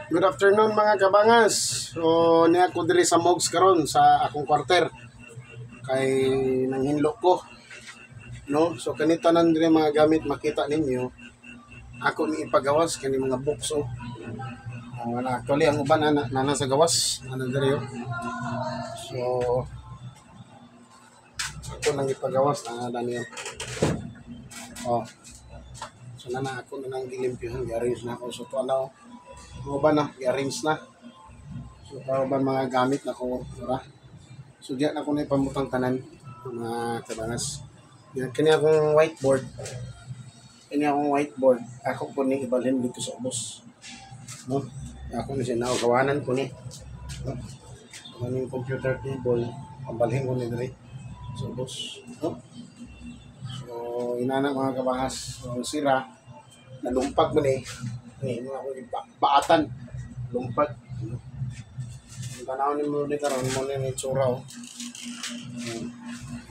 Good afternoon, mga kabangas. So niya ko diri sa Mogs karon sa akong kwarter kay nanghinlo ko. No? So kani tanan diri mga gamit makita ninyo. Ako ni ipagawas kani mga books oh. Wala actually ang uban ana na sa gawas ana diri oh. So ako nang ipagawas na ana niyo. Oh. So nana ako na nang gilimpyuhan, gi-arrange na ako. So to ano, mga uban na, gi-arrange na. So para ba mga gamit na ko, ora. So diyan ako na ipamutang tanan, mga kabangas. Yan kani akong whiteboard. Kani akong whiteboard, ako po ni ibalhin dito sa ubos. No? Ako ni siya gawanan ko ni. No? So kaning computer table, pambalhin ko ni diri sa ubos. No? So inana, mga kabangas, so ang sira nalumpag mo ni ni mga ako baatan lumpag. No? Ang tanaw ni mo ni karon mo ni itsura oh.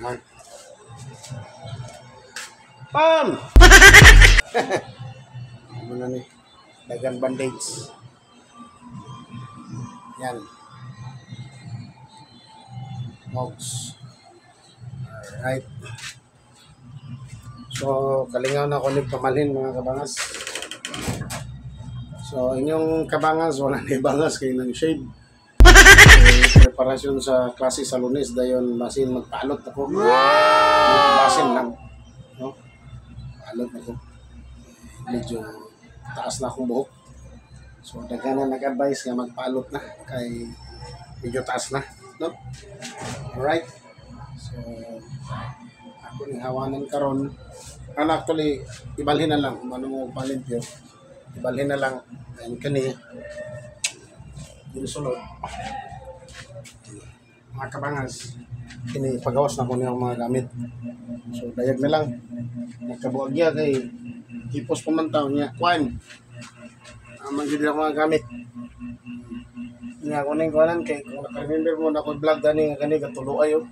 Yan. Pam! Ano na ni? Dagan bandage. Yan. Mogs. Alright. So, kalingaw na ako ni pamalhin, mga kabangas. So, inyong kabangas, wala na bangas kay nang shave. So, preparasyon sa klase sa Lunes, dayon basin magpalot ako. Basin lang. No? Palot ako. Medyo taas na akong buhok. So, daghan na nag-advise nga magpalot na kay medyo taas na. No? Alright. So, ako ning hawanan karon. Ano, actually, ibalhin na lang. Kung ano mo palimpyo, ibalhin na lang. Ayan kani. Dili sulod. Mga kabangas, kini pagawas na ko niyang mga gamit. So, dayag na lang. Nagkabuagya kay hipos pa man taon niya. Kwan! Amang gid ako mga gamit. Nga ako ning kuwanan kay kung naka-remember mo na ako vlog dani nga kani katulo ayo.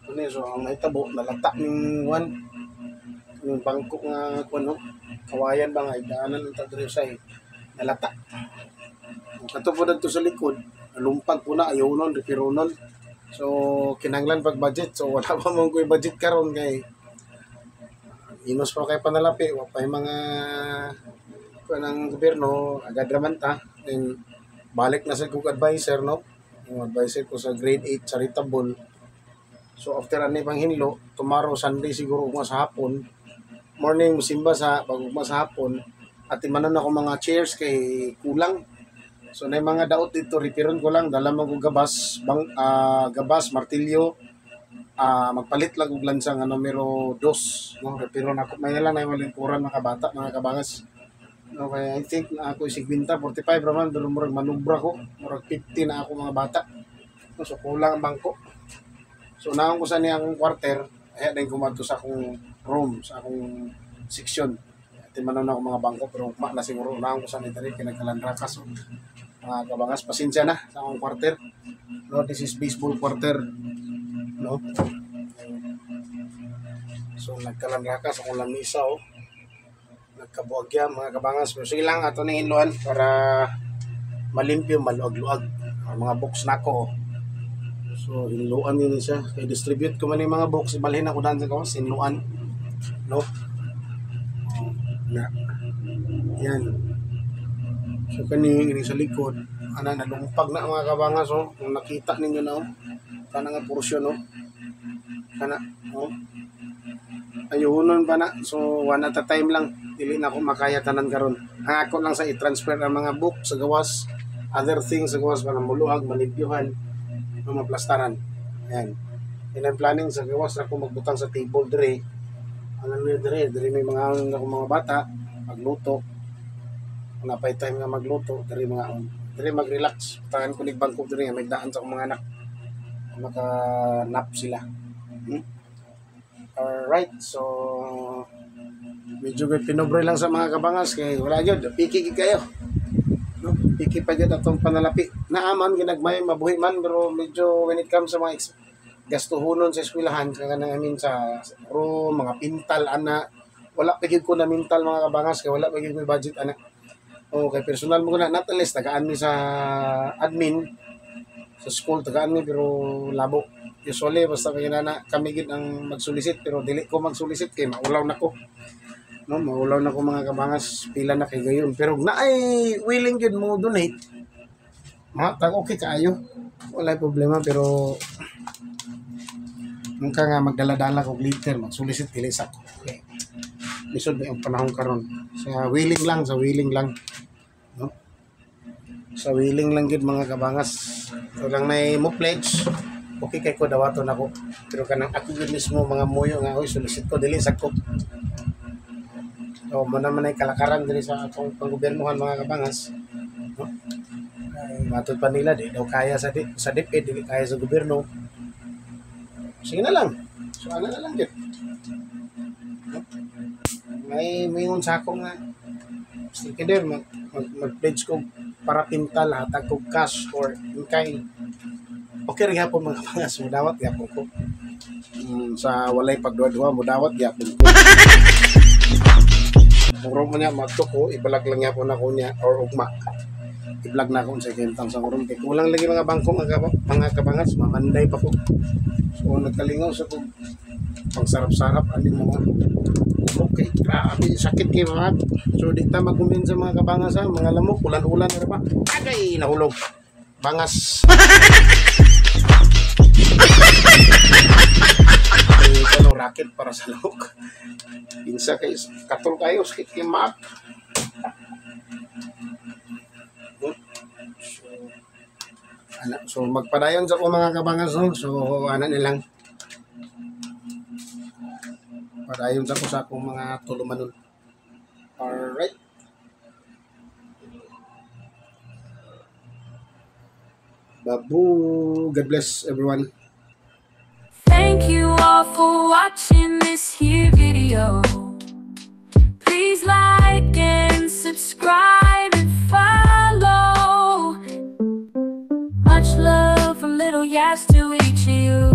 Kani so ang nahitabo nalata ning one yung bangko nga kuan no. Kawayan ba nga idaanan ng diri sa nalata. Kung kato po dadto sa likod, nalumpag po na ayaw nun, repironon. So kinahanglan pag budget. So wala pa mo ko'y budget karon kay inos pa kay panalapi, wa pa yung mga kuan ng gobyerno, agad raman ta. Then balik na sa kong advisor, no? Yung advisor ko sa grade 8 charitable. So after ani pang hinlo, tomorrow Sunday siguro ugma sa hapon, morning musimba sa pag ugma sa hapon, at imanon ako mga chairs kay kulang. So na mga daot dito, repiron ko lang, dala mo kog gabas, bang, gabas, martilyo, magpalit lang og lansa nga numero 2, no? Repiron ako, may lang na malingkuran mga kabata, mga kabangas. No, kaya I think na ako 50, 45 raman, pero murag manubra ko, murag 50 na ako mga bata. No, so kulang ang bangko. So naon ko sa niya akong quarter, ay din kumadto sa akong room, sa akong section. Timanon ako mga bangko pero ugma na siguro naon ko sa ni diri kay nagkalandrakas. So, mga kabangas, pasensya na sa akong quarter. No, this is baseball quarter. No? So nagkalandrakas akong lamisa oh. Nagkabuagya, mga kabangas. Pero sige lang, ato ning hinluan para malimpyo, maluag-luag. Ang mga books nako oh. So hinluan yun siya. Kay distribute ko man yung mga books, ibalhin ako daan sa gawas, hinluan. No? Na. Yan. So kani ini sa likod, ana nalumpag na, mga kabangas oh. Kung nakita ninyo na oh. Kana nga porsyon oh. Kana oh. Ayunon pa na. So one at a time lang. Dili na ako makaya tanan karon. Ang ako lang sa i-transfer ang mga book sa gawas, other things sa gawas para muluag, malimpyuhan, maplastaran. Ayan. And I'm planning sa gawas na ako magbutang sa table dire. Ang ano dire, dire may mga ako mga bata magluto. Wala pa time nga magluto, dire mga dire mag-relax. Butangan ko nig bangko dire nga may daan sa akong mga anak. Maka-nap sila. Alright, so medyo ko'y pinobre lang sa mga kabangas kay wala gyud, piki gid kayo. No? Piki pa gyud atong panalapi. Naaman ginagmay mabuhi man pero medyo when it comes sa mga gastuhonon sa eskwelahan kaya I mean sa room, mga pintal ana, wala pa gyud ko na mental, mga kabangas, kay wala pa gyud ko budget ana. O kay personal mo na, not unless tagaan mi sa admin sa school, tagaan mi, pero labo. Usually basta may na kami gid ang magsolicit, pero dili ko magsolicit kay maulaw na ko, no? Maulaw na ko, mga kabangas, pila na kay gayon. Pero naay willing gid mo donate, mga tag okay kaayo, wala problema. Pero nung ka nga magdala-dala kog liter, magsolicit, dili sa ko. Okay. Lisod ba yung panahon karon. Sa willing lang, sa willing lang, no? Sa willing lang gid, mga kabangas. So lang may mo pledge, okay kay ko, dawaton ako. Pero kanang ako gyud mismo mga muyo nga, "Oy, solicit ko," dili sa ko. So mo naman ay kalakaran diri sa atong panggobyernohan, mga kabangas, no? Ay, matod pa nila, di daw kaya sa DepEd, dili kaya sa gobyerno. Sige na lang. So ano na lang gyud, no? May mingon sa ako nga, "Mr. Kider, mag-pledge ko para pintal, hatag ko cash or in kind." Okay rin gyapon, mga kabangas, mudawat gyapon ko. Sa walay pagduha-duha, mudawat gyapon ko. Muro mo niya, magto ko, i-vlog lang gyapon ako niya or ugma. I-vlog na ako sa kentang sa kuron kay kulang lagi mga bangko, mga kabangas, mamanday pa ko. So nagkalingaw sa kog pangsarap-sarap aning mga lamok kay grabe sakit kay mga. So di ta mag-comment sa mga kabangas ha, mga lamok, ulan-ulan na ba. Agay, nahulog. Bangas. Ay, ano, racket para sa lamok. Pinsa kay katol kayo, sakit kay maak. So, ana, so magpadayon sa ko, mga kabangas, no? So ana nilang padayon sa ko sa akong mga tulumanon. Alright. Babu, God bless everyone. Thank you all for watching this here video. Please like and subscribe and follow. Much love from little Yas to each of you.